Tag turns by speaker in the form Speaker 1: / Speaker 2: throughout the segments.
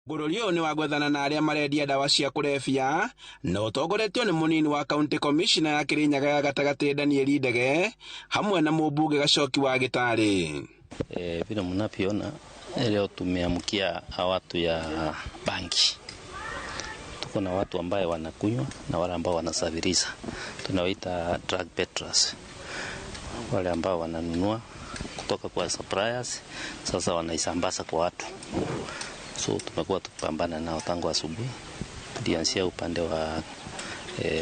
Speaker 1: Bũrũri ũyũ nĩ wa gwethana na arĩa marendia ndawa cia kũrebia na ũtongoretio nĩ mũnini wa county commissioner ya Kirinyaga ya gatagatĩ Daniel Ndege hamwe na mũmbunge Gacoki wa Gĩtarĩ.
Speaker 2: Vile mnavyoona leo tumeamkia watu ya bangi. Tuko na watu ambaye wanakunywa na wale ambao wanasafirisha, tunawaita drug peddlers, wale ambao wananunua kutoka kwa suppliers, sasa wanaisambaza kwa watu. So tumekuwa tukipambana nao tangu asubuhi. Tulianzia upande wa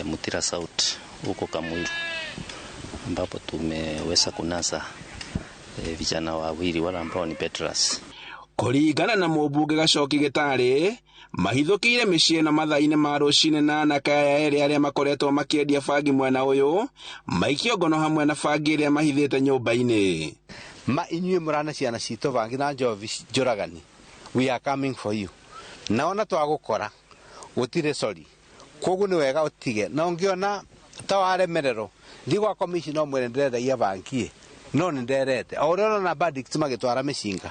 Speaker 2: Mutira South huko Kamwiru, ambapo tumeweza kunasa vijana wawili wale ambao ni peddlers.
Speaker 1: Kũringana na mũmbunge Gacoki Gĩtarĩ, mahithũkĩire mĩciĩ na mathaa-inĩ ma rũcinĩ na anake aya erĩ arĩa makoretwo makĩendia bangi mwena ũyũ maikio ngono hamwe na bangi ĩrĩa mahithĩte nyũmba-inĩ.
Speaker 3: Ma inyuĩ mũrana ciana citũ bangi na njovi njũragani, we are coming for you. Na ona twagũkora gũtirĩ sorry, koguo nĩ wega ũtige, na ũngĩona ta waremererwo thiĩ gwa commissioner ũmwĩre ndĩrendagia bangi no nĩ nderete o ũrĩa ũrona bandits magĩtwara mĩcinga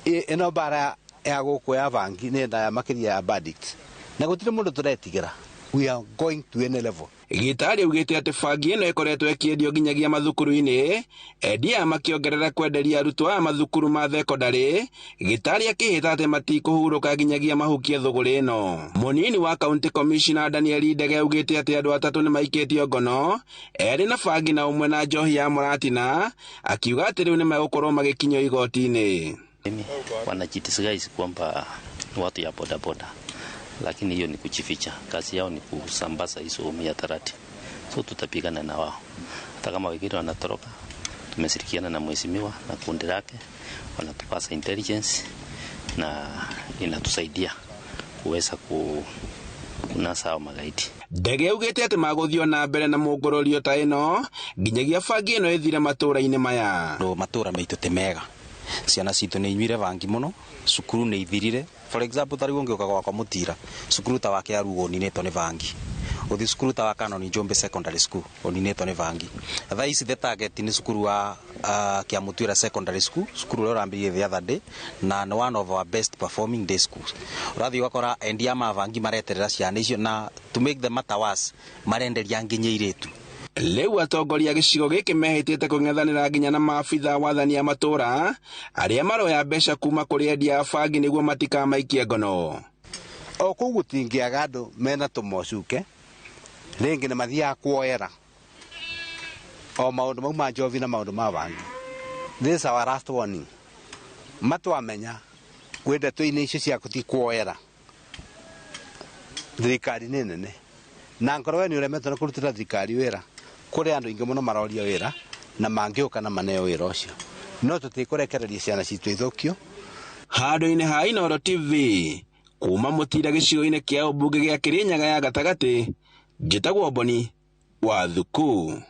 Speaker 3: ĩno mbara ya gũkũ ya bangi nĩ ndaya makĩria ya bandits, na gũtirĩ mũndũ tũretigĩra. We are going to any level.
Speaker 1: Gĩtarĩ augĩte atĩ bangi ĩno ĩkoretwo ĩkĩendio nginyagia mathukuru-inĩ, endia aya makĩongerera kwenderia arutwo aya mathukuru ma thekondarĩ. Gĩtarĩ akĩhĩta atĩ matikũhurũka nginyagia mahukie thũgũrĩ ĩno. Mũnini wa county commissioner Daniel Ndege augĩte atĩ andũ atatũ nĩ maikĩtio ngono, erĩ na bangi na ũmwe na njohi ya mũratina, akiuga atĩ rĩu nĩ megũkorwo magĩkinyio igoti-inĩ.
Speaker 2: Wanajidisguise kwamba ni watu ya bodaboda, lakini hiyo ni kujificha. Kazi yao ni kusambaza hizo mihadarati, so tutapigana na wao hata kama wengine wanatoroka. Tumeshirikiana na mheshimiwa na kundi lake, wanatupasa intelligence na inatusaidia kuweza kunasa hao magaidi.
Speaker 1: Ndege augĩte atĩ magũthiĩ na mbere na mũngũrũrio ta ĩno nginyagia bangi ĩno ĩthire matũũra-inĩ maya.
Speaker 4: Matũũra maitũ ti mega, ciana citũ nĩ inyuire bangi mũno, cukuru nĩ ithirire. For example, ta rĩu ũngĩũka gwakwa Mũtira, cukuru ta wa Kĩarugo ũninĩtwo nĩ bangi, ũthiĩ cukuru ta wa Canon Njũmbĩ Secondary School ũninĩtwo nĩ bangi. Thaa ici the target nĩ cukuru wa Kĩamũtuĩra Secondary School, cukuru ũrĩa ũrambĩrĩirie the other day na nĩ one of our best performing day schools. Ũrathiĩ ũgakora endia ma bangi mareterera ciana icio, na to make the matter worse marenderia nginya airĩtu.
Speaker 1: Rĩu atongoria a gĩcigo gĩkĩ mehĩtĩte kũng'ethanĩra nginya na maabitha wathani a matũũra arĩa maroya mbeca kuma kũrĩ endia a bangi nĩguo matikamaikie ngono.
Speaker 3: O kũu gũtingĩaga andũ mena tũmocuke, rĩngĩ nĩ mathiaga kuoera o maũndũ mau ma njovi na maũndũ ma bangi. This is our last warning. Matwamenya kwĩ ndeto-inĩ icio ciaku ti kuoera, thirikari nĩ nene, na ngorwo we nĩ ũremetwo nĩ kũrutĩra thirikari wĩra, kũrĩ andũ aingĩ mũno maroria wĩra na mangĩũka na maneo wĩra ũcio, no tũtikũrekereria ciana citũ ithũkio.
Speaker 1: Handũ-inĩ ha Inooro TV kuma Mũtira gĩcigo-inĩ kĩa ũmbunge gĩa Kĩrĩnyaga ya gatagatĩ, njĩtagwo Boni wa Thuku.